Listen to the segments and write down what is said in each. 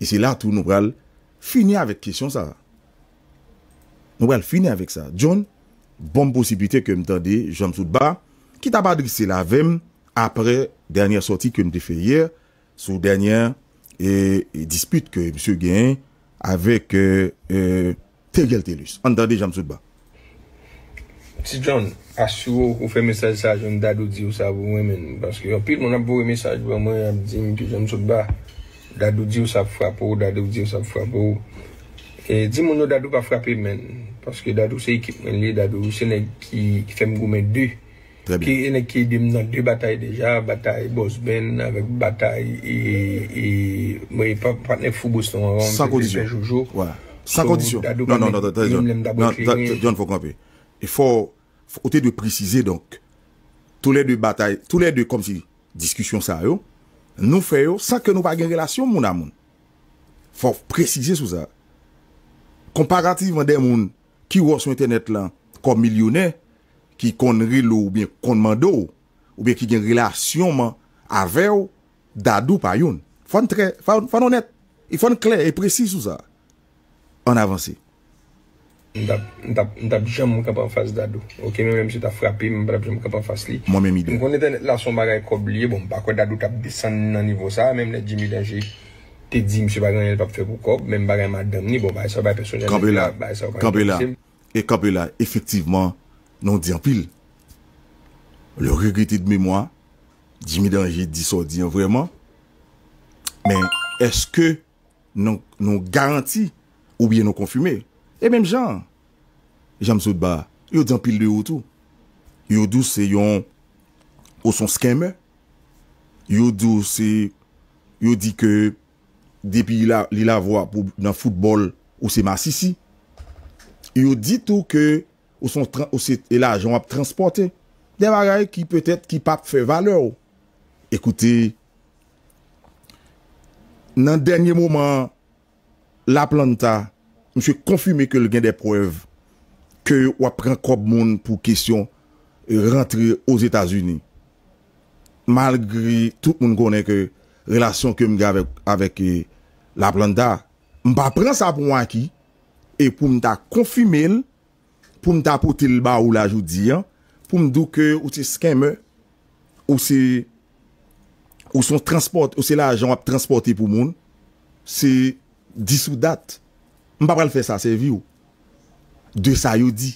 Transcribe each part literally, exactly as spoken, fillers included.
E se la tou nou pral fini avèk kesyon sa a. Nou pral fini avèk sa. John, bon posiblite ke m tande Janm Soutba, ki t ap adrese l avè m apre dènyè sòti ke m te fè yè, sou dènyè e, e dispit ke misye genyen avèk e, e, Theriel Thelus. Ann tande Janm Soutba. Ti John, asire w ou fè mesaj sa jan Dadou di w sa pou mwen, menn. Paske anpil moun ap voye mesaj ban mwen, ap di m ke Janm Soutba, Dadou di w sa ap frape w, Dadou di w sa ap frape w. E, di moun yo Dadou pa frape m, menn. Paske Dadou se ekip mwen li ye, Dadou se nèg ki, ki fè m goumen de. Ki e nèg ki ede m nan de batay deja, batay Boss Ben avèk batay e, e, mwen pa, patnè Fou Boston an, San kondisyon. San kondisyon. Non, non, non, non, John, fò kanpe. E fò, fò, ou te dwe presize, donk, tou lè de batay, tou lè de kòmsi diskisyon sa yo, nou fè yo san ke nou pa gen relasyon moun a moun. Fò presize sou sa. Konparativman de moun ki wè w sou entènèt lan kòm milyonè, ki konn rele w oubyen konn mande w, oubyen ki gen relasyon man avè w, Dadou pa youn. Fò n trè, fò, fò n onèt, e fò n klè e presi sou sa. Ann avanse. M t ap, m t ap, m t ap janm kanpe anfas Dadou. Oke, menm lè misye ta frape m, m pa t ap janm kanpe anfas li. Mwen menm idèm. M konn entènèt la se yon bagay kòb li ye, bon, m pa kwè Dadou t ap desann nan nivo sa a, menm lè Jimmy Danger te di misye pa gen anyen l p ap fè pou kòb, menm bagay madanm ni, bon, bagay sa yo bagay pèsonèl nèg la, bagay sa yo pa enterese m. E kanpe la, efektivman, nou di anpil. Le regretté de mémoire, Jimmy Danger di sa w di an vrèman, men èske nou, nou garanti oubyen nou konfime? E menm jan, Janm Soutba, yo di anpil de ou tou. Yo di w se yon, ou se yon scammer. Yo di w se, yo di ke depi li la, li la vwa pou, nan foutbòl, ou se masisi. Yo di tou ke ou se, ou se lajan w ap transpòte. De bagay ki petèt ki p ap fè valè w. Ekoute, nan dènye moman an, Laplanta, misye konfime ke l gen de prèv ke w ap pran kòb moun pou kesyon rantre Ozetazini. Malgre tout moun konnen ke relasyon ke m gen avèk, avèk e, Laplanta, m pa pran sa pou yon aki, e pou m ta konfime l, pou m ta pote l ba ou la jodi an, pou m di w ke ou se scammer, ou se, ou se yon transpòt, ou se lajan w ap transpòte pou moun, se dis ou dat. M pa pral fè sa sèvi w de sa yo di.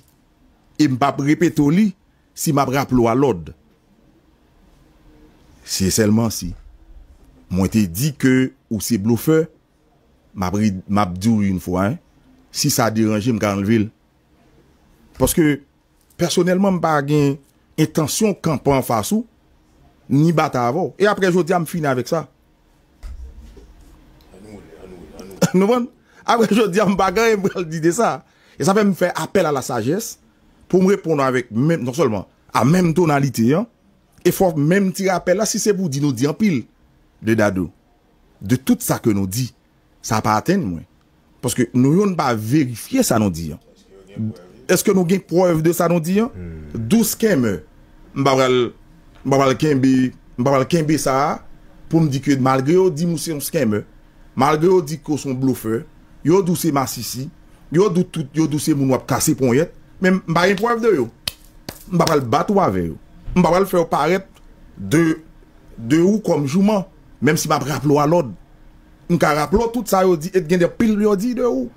E m p ap repete w li si m ap raple w a lòd. Si e sèlman si mwen te di ke ou se blofè, m ap, m ap di w yon fwa, en, si sa deranje m, m ka anlve l. Paske, pèsonèlman, m pa gen entansyon kanpe anfas ou, ni batay avè w. E apre jodi a, m fini avèk sa. Nou konprann? Apre jodi a, m pa gen anyen m pral di de sa. E sa fè m fè apèl a la sajès pou m reponn avèk menm, non sèlman a menm tonalite an, e fò menm ti rapèl la, si se pou di nou di anpil de Dadou, de tout sa ke nou di, sa pa atenn mwen. Paske nou youn pa verifye sa nou di an. Èske nou gen prèv de sa nou di an? Douz kenmè. M pa pral, m pa pral kenbe, m pa pral kenbe sa a pou m di ke malgre yo di m ou se yon scammer, malgre yo di ke w se yon blofè, yo di w se masisi, yo di w tout, yo di w se moun w ap kase ponyèt, men m pa gen prèv de yo. M pa pral bat ou avè yo. M pa pral fè yo parèt de, de ou kòm jouman, menm si m ap raple w a lòd. M ka raple w tout sa yo di, e t gen de pil yo di de ou.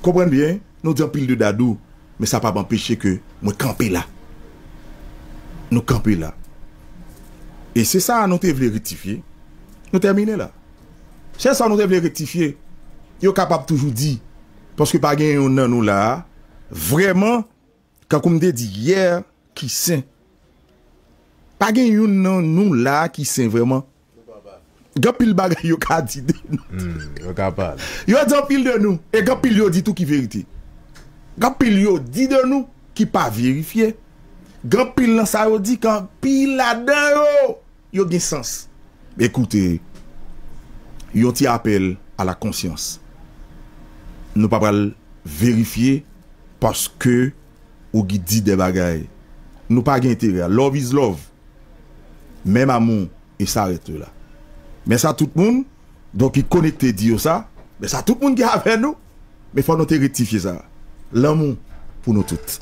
Konprann byen, nou di anpil de Dadou, men sa p ap anpeche ke mwen kanpe la. Nou kanpe la. E se sa nou te vle rektifye. Nou tèmine la. Se sa nou te vle rektifye. Yo kapab toujou di, paske pa gen youn nan nou la a, vrèman, kankou m te di yè, ki sen. Pa gen youn nan nou la a ki sen vrèman. Gen anpil bagay yo ka di de nou. Hmm, yo ka pale. Yo di anpil de nou, e gen anpil yo di tou ki verite. Gen anpil yo di de nou ki pa verifye. Gen anpil nan sa yo di, ke anpil ladan yo, yo gen sans. Ekoute, yon ti apèl a la konsyans. Nou pa pral verifye paske ou ki di de bagay. Nou pa gen enterè. Love is love. Même amour, et s'arrête là. Mèsi a tout moun. Donk, li konekte di yo sa. Men sa, tout moun ki avè nou. Men fò nou te rektifye sa. Lanmou pou nou tout.